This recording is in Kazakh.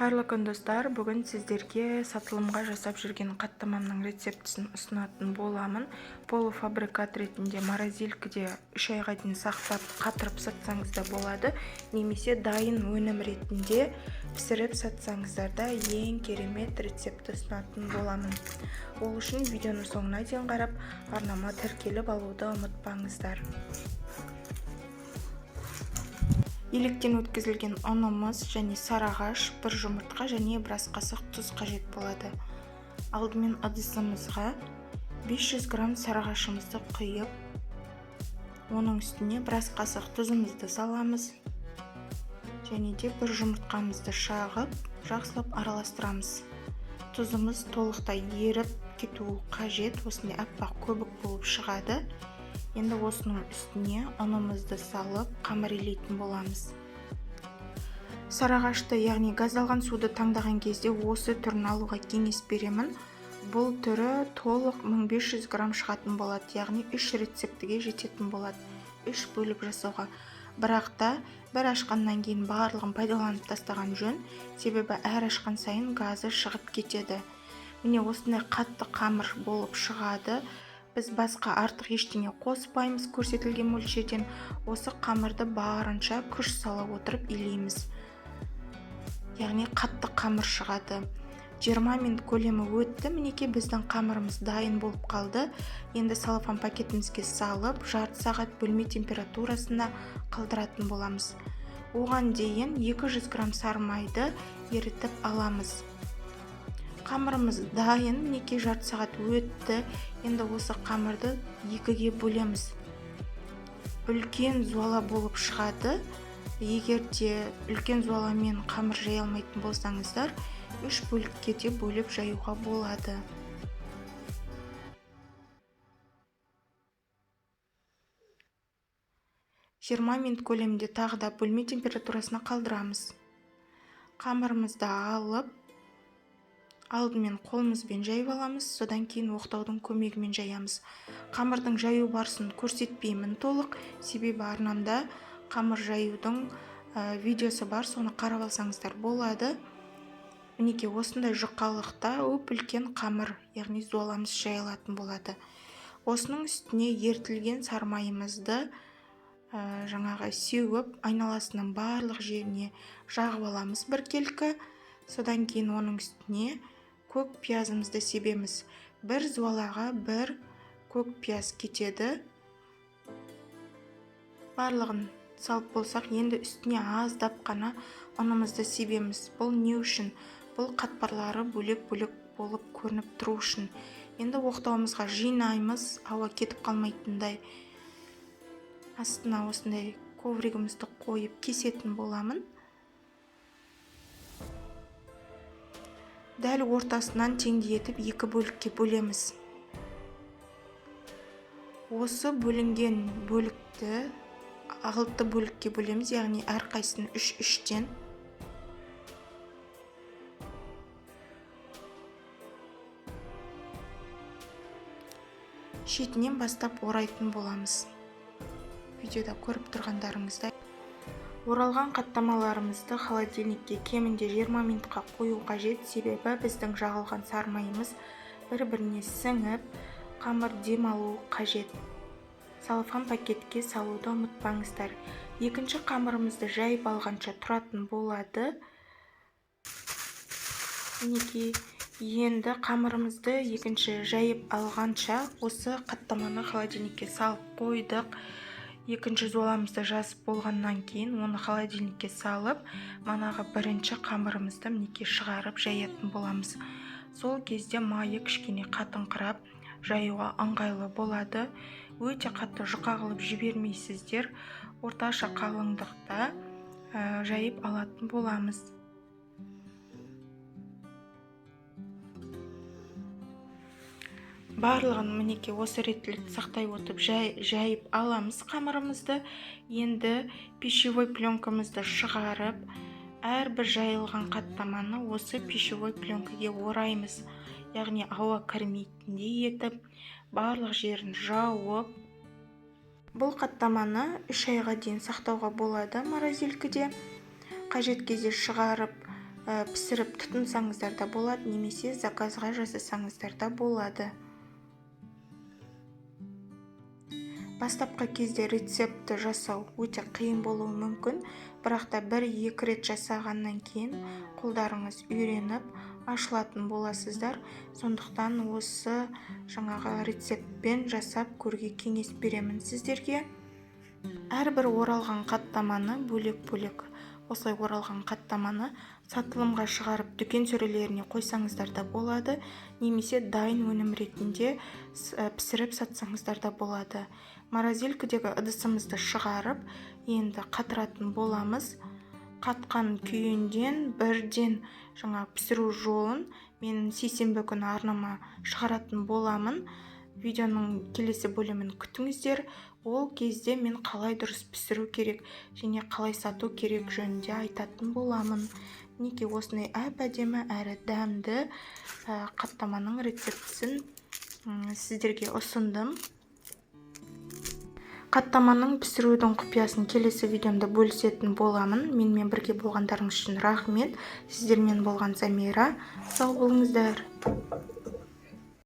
Қайырлы күн, достар! Бүгін сіздерге сатылымға жасап жүрген қаттамамның рецептісін ұсынатын боламын. Полуфабрикат ретінде морозилкіде 3 айға дейін сақтап, қатырып сатсаңыз да болады, немесе дайын өнім ретінде пісіріп сатсаңыздар да ең керемет рецептті ұсынатын боламын. Ол үшін видеоның соңына дейін қарап, арнама тіркеліп алуды ұмытпаңыздар. Електен өткізілген ұнымыз және сарыағаш, бір жұмыртқа және біраз қасық тұз қажет болады. Алдымен ыдысымызға 500 грамм сарыағашымызды құйып, оның үстіне біраз қасық тұзымызды саламыз және де бір жұмыртқамызды шағып, жақсылап араластырамыз. Тұзымыз толықтай еріп кетуі қажет, осындай аппақ көбік болып шығады. Енді осының үстіне ұнымызды салып, қамыр илейтін боламыз. Сарыағашты, яғни газдалған суды таңдаған кезде осы түрін алуға кеңес беремін. Бұл түрі толық 1500 грамм шығатын болады, яғни 3 рецептіге жететін болады, 3 бөлік жасауға. Бірақ та бір ашқаннан кейін барлығын пайдаланып тастаған жөн, себебі әр ашқан сайын газы шығып кетеді. Міне, осындай қатты қамыр болып шығады. Біз басқа артық ештеңе қоспаймыз көрсетілген мөлшерден. Осы қамырды барынша күш сала отырып илейміз. Яғни қатты қамыр шығады. 20 минут көлемі өтті. Мінекей, біздің қамырымыз дайын болып қалды. Енді целлофан пакетімізге салып, жарты сағат бөлме температурасында қалдыратын боламыз. Оған дейін 200 грамм сары майды ерітіп аламыз. Қамырымыз дайын, мінекей, жарты сағат өтті. Енді осы қамырды екіге бөлеміз. Үлкен зуала болып шығады. Егер де үлкен зуаламен қамыр жая алмайтын болсаңыздар, 3 бөлікке де бөліп жаюға болады. 20 минут көлемінде тағы да бөлме температурасына қалдырамыз. Қамырымызды алып, алдымен қолымызбен жайып аламыз, содан кейін оқтаудың көмегімен жаямыз. Қамырдың жаю барысын көрсетпеймін толық, себебі арнамда қамыр жаюдың видеосы бар, соны қарап алсаңыздар болады. Мінекей, осындай жұқалықта үп-үлкен қамыр, яғни зуаламыз жайылатын болады. Осының үстіне ерітілген сармайымызды жаңағы сеуіп, айналасының барлық жеріне жағып аламыз біркелкі. Содан кейін оның үстіне көк пиязымызды себеміз. Бір зуалаға бір көк пияз кетеді. Барлығын салып болсақ, енді үстіне аздап қана ұнымызды себеміз. Бұл не үшін? Бұл қатпарлары бөлек-бөлек болып көрініп тұру үшін. Енді оқтауымызға жинаймыз, ауа кетіп қалмайтындай. Астына осындай ковригімізді қойып кесетін боламын. Дәл ортасынан теңдей етіп екі бөлікке бөлеміз. Осы бөлінген бөлікті 6 бөлікке бөлеміз, яғни әрқайсысын үш-үштен. Шетінен бастап орайтын боламыз. Видеода көріп тұрғандарыңыздай. Оралған қаттамаларымызды холодильникке кемінде 20 минутқа қою қажет, себебі біздің жағылған сармайымыз бір-біріне сіңіп, қамыр дем алуы қажет. Целлофан пакетке салуды ұмытпаңыздар. Екінші қамырымызды жайып алғанша тұратын болады. Мінекей, енді қамырымызды екінші жайып алғанша осы қаттаманы холодильникке салып қойдық. Екінші зуаламызды жазып болғаннан кейін оны холодильникке салып, манағы бірінші қамырымызды мінекей шығарып жаятын боламыз. Сол кезде майы кішкене қатыңқырап, жаюға ыңғайлы болады. Өте қатты жұқа қылып жібермейсіздер, орташа қалыңдықта жайып алатын боламыз. Барлығын мінекей осы реттілікті сақтай отырып жайып аламыз қамырымызды. Енді пищевой пленкамызды шығарып, әрбір жайылған қаттаманы осы пищевой пленкаге ораймыз. Яғни ауа кірмейтіндей етіп, барлық жерін жауып. Бұл қаттаманы 3 айға дейін сақтауға болады морозилкіде. Қажет кезде шығарып Пісіріп тұтынсаңыздар да болады немесе заказға жасасаңыздар да болады. Бастапқы кезде рецептті жасау өте қиын болуы мүмкін, бірақ та бір-екі рет жасағаннан кейін қолдарыңыз үйреніп, ашылатын боласыздар. Сондықтан осы жаңағы рецептпен жасап көруге кеңес беремін сіздерге. Әрбір оралған қаттаманы бөлек-бөлек осылай оралған қаттаманы сатылымға шығарып, дүкен сөрелеріне қойсаңыздар да болады немесе дайын өнім ретінде пісіріп сатсаңыздар да болады. Морозилкідегі ыдысымызды шығарып, енді қатыратын боламыз. Қатқан күйінден бірден жаңа пісіру жолын мен сейсенбі күні арнама шығаратын боламын. Видеоның келесі бөлімін күтіңіздер. Ол кезде мен қалай дұрыс пісіру керек және қалай сату керек жөнінде айтатын боламын. Мінекей, осындай әп-әдемі әрі дәмді қаттаманың рецептісін сіздерге ұсындым. Қаттаманың пісірудің құпиясын келесі видеомда бөлісетін боламын. Менімен бірге болғандарыңыз үшін рахмет. Сіздермен болған Замира. Сау болыңыздар.